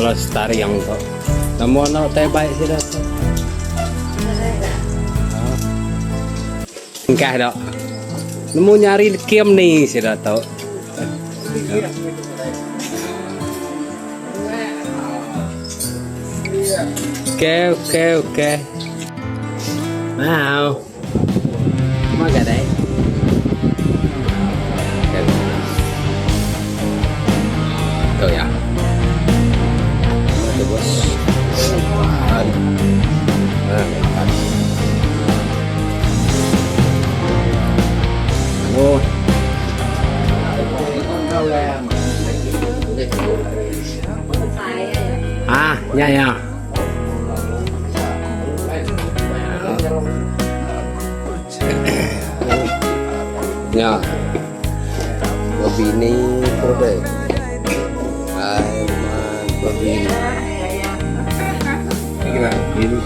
Lestari yang tu. Nama enda utai bai sida tu. Engkah dok. Nemu nyari kim ni sida tu. Okey, okey, okey. Wow. Maga dai. Tu ya. Tu bos. Ah, Anu. Ah, ya ya. Nya. Bebini ko deh. Ai man bebini. Gila, bini.